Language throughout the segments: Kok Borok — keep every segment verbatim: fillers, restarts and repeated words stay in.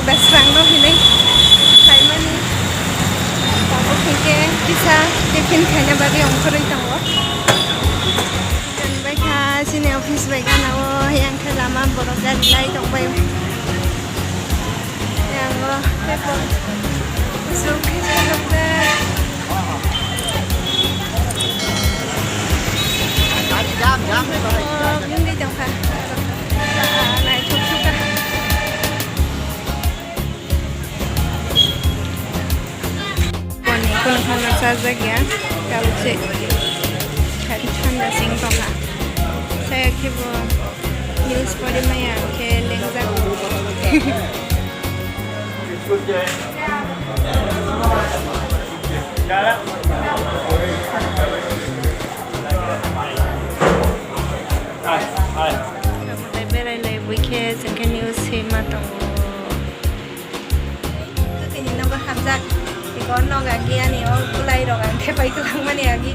Besrang no hinwi khaimani. Tabuk hinkhe kisa tiffin khaina bagwi ongkhorwi tongo. Tonbaikha chini office bai gana o, yang khe lama borok gari lai tongbai. Yang o tei bo kusuk khe salokjak. Wngwi tongkha. Naithok sukha. Boni kono thanda chajak ya, tabuk se thanda sing tongkha. Saya khe bo news pori maya khe lengjak. Berai lai bui khe chwng khe news se ma tongo. Tini nogo hamjak, tiko nogo agi ani o kulai rok ang thepai kwlangmani agi.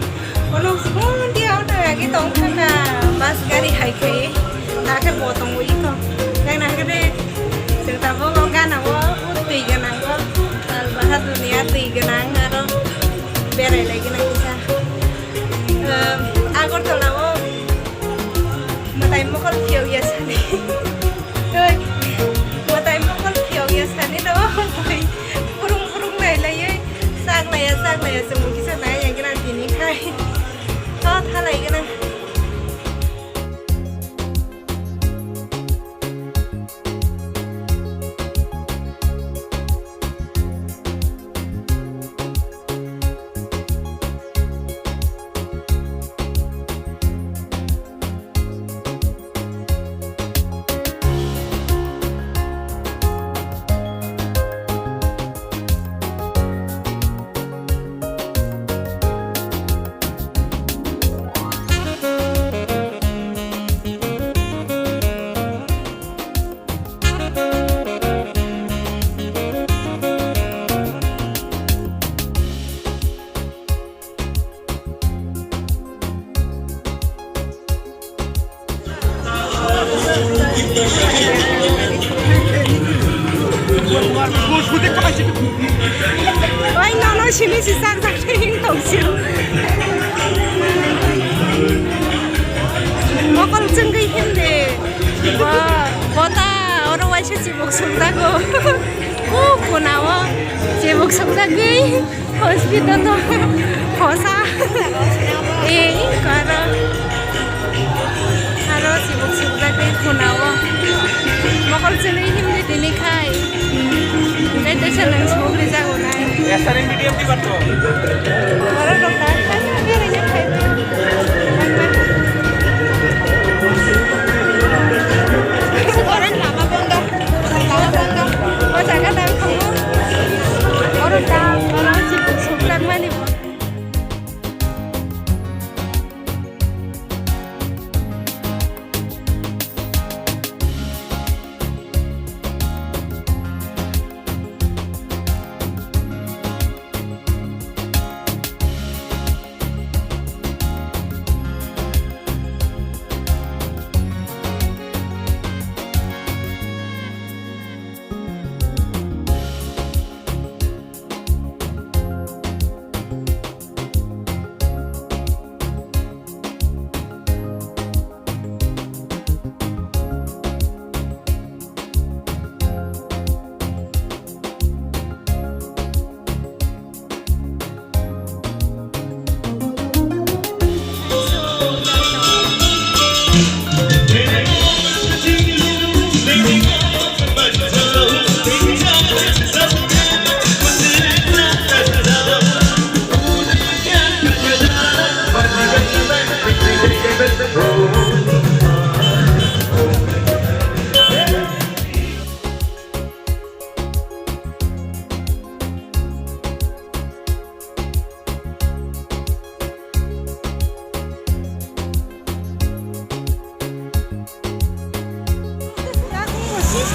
Ono sukun dia ono agi tong thangkha, bus gari hai khai, na khe bo tongo iko. Yang na khe de, chwng tabuk o gana o, o twi gwnang o, Al Bahadur ni a twi gwnang aro berai lai gwnang kisa. Ehm, Agartala o mwtai mokol phiyok ya sani. Oi, mwtai mokol phiyok ya sani no, bui burung burung nai lai oi, sak lai ya, sak lai ya, chwng kisa nai ya gwnang tini khai. Tho tha lai gwnang. Oi, nono simi si sak sak thing tong si. Mokol chwngwi himde. Bo, bota, oro waisa chibuk sukjago. Ku, kunao chibuk sukjagwi. Hospital o khosa. Ei, aro, aro sibuk sibuk dagwi khuna o. Mokol chwlwi himdi tini khai. Tei teisa nang sibuk rijak unai. Borok rok ta khai khai beraina khai. Oro lama bondo. O jaga dang tongo. Oro dang, oro chibuk sukjakmani bo.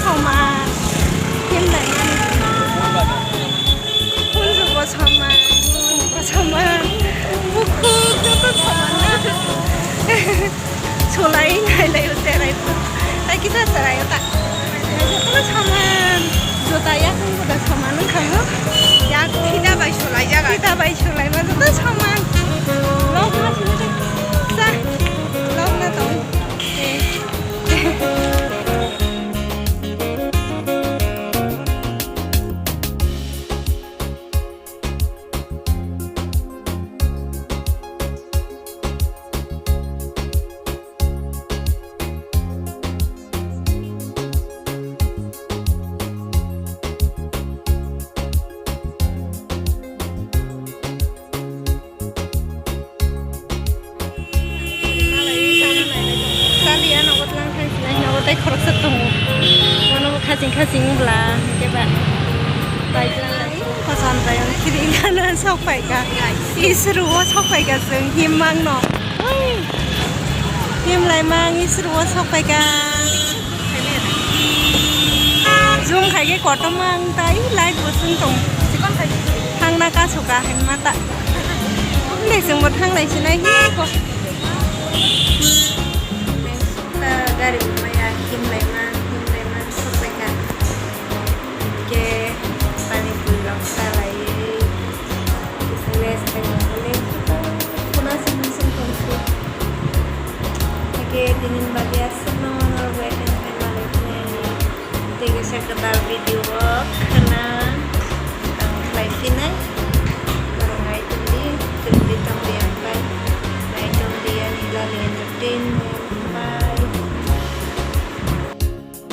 Soman. Himlai mani. Hunju bo soman, bo soman. Bukhuk joto soman na. Solai nai lai o cherai. Tai kita cherai o ta. Joto soman. Jota Sing bla, keba. Bai bla. Koson bai, kiri gana sok pai ka. Isru o sok pai ka sing him mang no. Oi. Him lai mang isru o sok pai ka. Zoom khai ke kotom mang tai light bo sung tong. Thang na ka sok ka hen mata. Ande sing bo thang lai sinai hi ko. Gari maya him lai mang, him lai mang sok pai ka. Ke pani puri rok salai. Sales kai mole. Kuna sing sing kong su. Ke tinin badia sing no no wet and malai. Tege sa kadal video o khana ang khlai phinai.